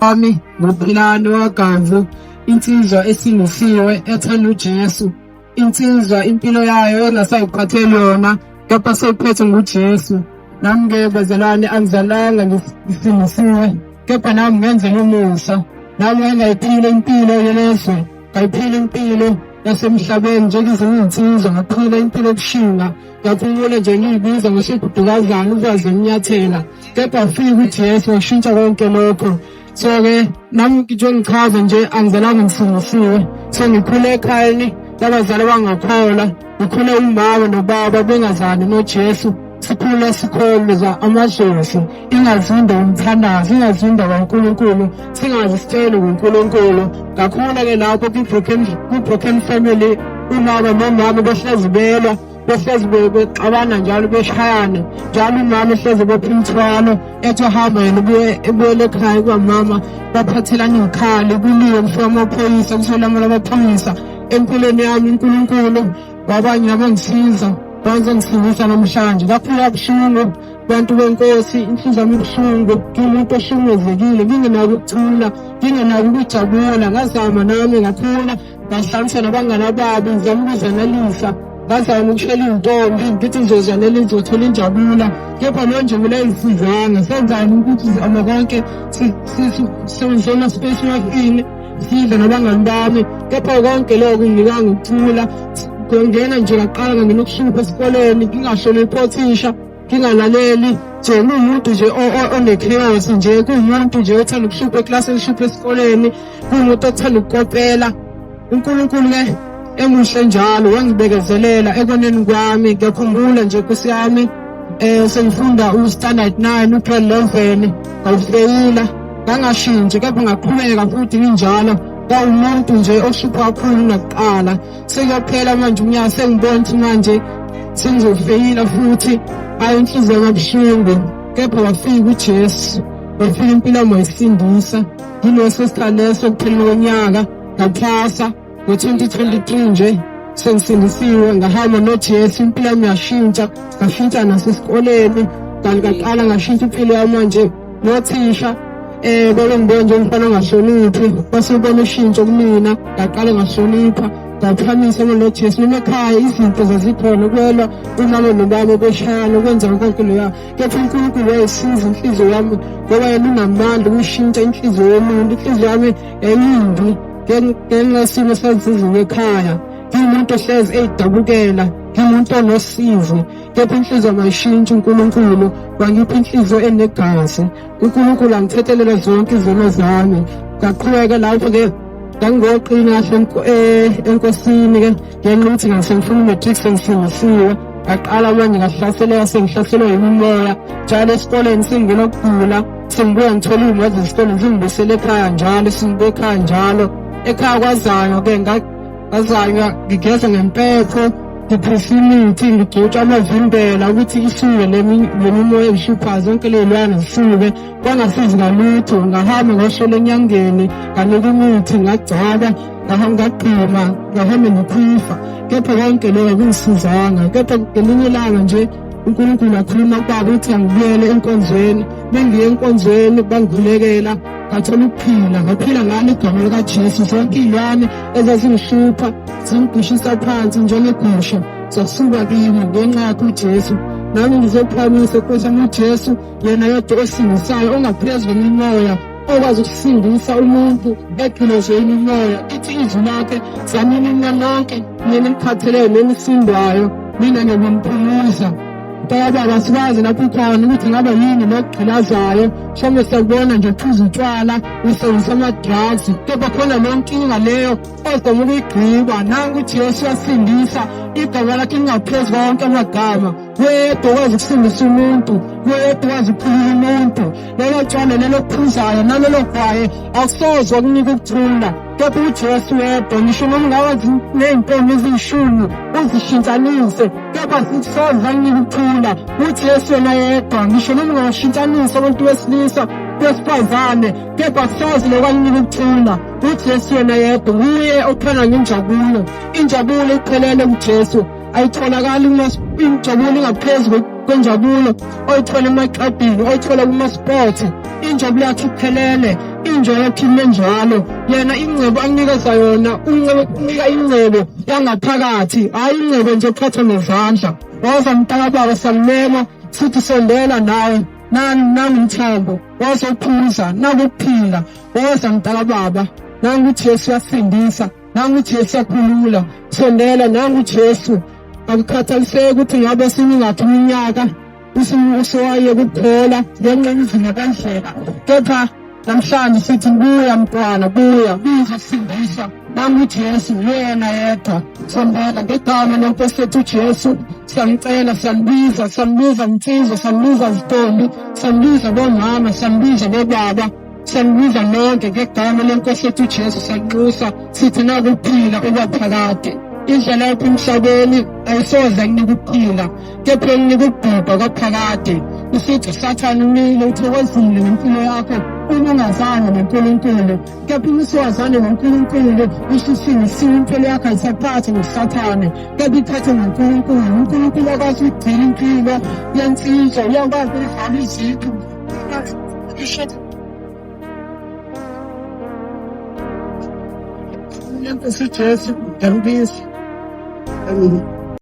Ami nguPhilani waGamvu, insizwa esindisiwe ethanda uJesu, insizwa impilo yayo engasayiphatheli yona kepha seyiphethwe nguJesu. Nami-ke bazalwane angizalanga ngisindisiwe kepha nami ngenzela umusa, nami ngangayiphila impilo yelezwe, ngayiphila impilo yasemhlabeni njengezinye iy'nsizwa, ngaphila impilo yokushinga. Ngakhumula nje ngiyibiza ngosigudukazana ukwazi ukunyathela kepha wafika uJesu washintsha konke lokho. So-ke nami njengichaza nje angizalanga ngisindisiwe, so ngikhule ekhayeni labazali abangakholwa, ngikhule umama nobaba bengazani noJesu. Sikhule sikholwa amadlozi, ingazi indaba umthandazo, ingazi indaba uNkulunkulu, singazi sitshele kuNkulunkulu. Ngakhula-ke lapho kwi-broken family, umama nomama behlezi belwa, behlezi bexabana njalo, beshayana njalo. Umama ehlezi bopha imithwalo, ethi ahamba yena ebuyele ekhaya kwamama, baphathelana iy'khali, kuliwe, kufika amaphoyisa, kusolamula amaphoyisa. Empilweni yami uNkulunkulu wabanye abangisiza banzongisindisa namhlanje. Kakhulu kabuhlungu bantu benkosi, inhliziyo yami ibuhlungu, ngiwumuntu ohlukumezekile, ngingenako ukuthula, ngingenako ukujabula. Ngazama nami ngakhula, ngahlanganisa nabangani ababi, ngizama ukuzanelisa, ngazama ukushela iy'ntombi, ngithi ngizozanela ngizothola injabulo, kepha leyo njabulo ayisizanga. Senzani ukuthi sizama konke, sisebenzise ama-space wafini, sidla nabangani bami, kepha konke lokho kunginikanga ukuthula. Ngongena nje ngaqala ngangena ukuhlupha esikoleni, ngingahloniphi othisha, ngingalaleli nje, kuwumuntu nje one-chaos nje, kuwumuntu nje othanda ukuhlupha eklasini, ukuhlupha esikoleni, kuwumuntu othanda ukukopela. UNkulunkulu-ke emuhle njalo wangibekezelela ekoneni kwami. Ngiyakhumbula nje nkosi yami, sengifunda u-standard 9, u-grade 11, ngawufeyila, ngangashintshi kepha ngaqhubeka futhi nginjalo, kwawumuntu nje ohlupha kakhulu nakuqala. Sekuyophela manje unyaka, sengibona ukuthi manje sengizofeyila futhi, ayi inhliziyo kabuhlungu, kepha wafika uJesu, wafika impilo yami wayisindisa. Yileso sikhathi leso ekupheleni konyaka ngaphasa ngo-2023 nje sengisindisiwe, ngahamba noJesu, impilo yami yashintsha, ngashintsha nasesikoleni, kanti ngaqala ngashintsha impilo yami manje nothisha babengibona njengomfana ongahloniphi, basebona ushintsho kumina, ngaqala ngahlonipha, ngaphamisa noJesu. Noma ekhaya izinto zazikhona, ukwelwa umama nobaba beshayana, kwenza konke loya, kepha uNkulunkulu wayesiza inhliziyo yami ngoba yena unamandla ukushintsha inhliziyo yomuntu. Inhliziyo yami yayimbi ngenxa yesimo esazizini ekhaya, ngiwumuntu ohlezi eyidabukela, ngiwumuntu onosizi, kepha inhliziyo mayishintshe. uNkulunkulu wangipha inhliziyo enegazi, uNkulunkulu angithethelele zonke izono zami. Ngaqhubeka lapho-ke, ngangigoqina kahle enkosini-ke ngenxa yokuthi ngasengifuna u-matric, sengisindisiwe. Ngaqala manje ngahlaseleka, sengihlaselwa yimimoya njalo esikoleni, sengingena ukugula, sengibuya ngithola iy'ncwadi zesikole zingibuyisele ekhaya njalo, sengibuya ekhaya njalo. Ekhaya kwazanywa-ke, ngazanywa ngigeza ngempepho, ngiphisa imithi, ngigcotshwa amavimbela ukuthi isuke le mimoya engihluphayo, zonke ley'lwane zisuke, kwangasizi ngalutho. Ngahamba ngashela enyangeni, nganika imithi, ngagcaba, ngagqima, ngahamba ngikhifa, kepha konke lokho akungisizanga. Kepha ngelinye ilanga nje uNkulunkulu akhuluma kubaba ukuthi angibuyele enkonzweni. Bengiye enkonzweni, bangikhulekela, ngathola ukuphila, ngaphila ngalo igama likaJesu. Zonke iy'lwane ezazingihlupha zingigwishisa phansi njengegusha zasuka kimi ngenxa yakhe uJesu. Nami ngizophakamisa Nkosi yami uJesu, yena yedwa osindisayo, ongaphezu kwemimoya, okwazi ukusindisa umuntu egqilazwe imimoya. Ithi izwi lakhe, zanini nina nonke nina enikhatheleyo nenisindwayo, mina ngiyakuniphumuza. Mntakababa, asikwazi lapho ukhona ukuthi ngabe yini lokugqilazayo, mhlawumbe siyakubona nje uphuza utshwala, usebenzisa ama-drugs, kepha khona leyo nkinga leyo ozama ukuyigqiba. Nangu uJesu uyasindisa, igama lakhe lingaphezu konke amagama. Wedwa okwazi ukusindisa umuntu, wedwa okwazi ukukhulula umuntu. Lelo tshwala lelo phuzayo nalelo gwaye akusoze wakunika ukuthula, kepha uJesu wedwa. Ngisho noma ungaba ney'nkomo eziyishumi uzishintshanise, kepha soze akunika ukuthula, uJesu yena yedwa. Ngisho noma ungawashintshanisa abantu besilisa besifazane, kepha soze lokho akunika ukuthula, uJesu yena yedwa. Nguye ophela ngenjabulo, injabulo iphelele kuJesu, ayitholakali injabulo ingaphezu kwenjabulo oyithola emaqadini, oyithola kuma-sport. Injabulo yakhe iphelele. Injalo phile njalo. Yena ingcebo akunikeza yona, unika ingcebo yangaphakathi, hhayi ingcebo nje ephathwa ngezandla. Woza mntakababa, siyakumema sithi sondela nawe, nangu umthambo, wozophuza, nakuphila. Woza mntakababa, nangu uJesu uyasindisa, nangu uJesu uyakhulula. Sondela, nangu uJesu. Akukhathaliseki ukuthi ngabe simingakhi iminyaka usuwaye ukukhola ngenxa yemizila kandlela, kepha namhlanje sithi buya mntwana, buya, biza sindisa, nangu uJesu yena yedwa. Sondela ngegama lenkosi yethu uJesu. Siyamcela, siyambiza, siyambiza nsizwa, siyambiza zintombi, siyambiza bomama, siyambiza bobaba, siyambiza nonke ngegama lenkosi yethu uJesu. Siyanxusa sithi nakuphila okwaphakade. Indlela yakho emhlabeni ayisoze kunika ukuphila, kepha ekunika ukubhubha kwaphakade. Usithi uSathane umile uthokozile ngempilo yakho uma ungazange noNkulunkulu, kepha uma usuwazane noNkulunkulu ususindisiwe, impilo yakho ayisaphathi nguSathane, kepha iphathwe nguNkulunkulu. UNkulunkulu uyakwazi ukugcina impilo yensizwa, uyakwazi ukuvala iziphu. Lenkosi Jesu, ngiyambiza. Amen.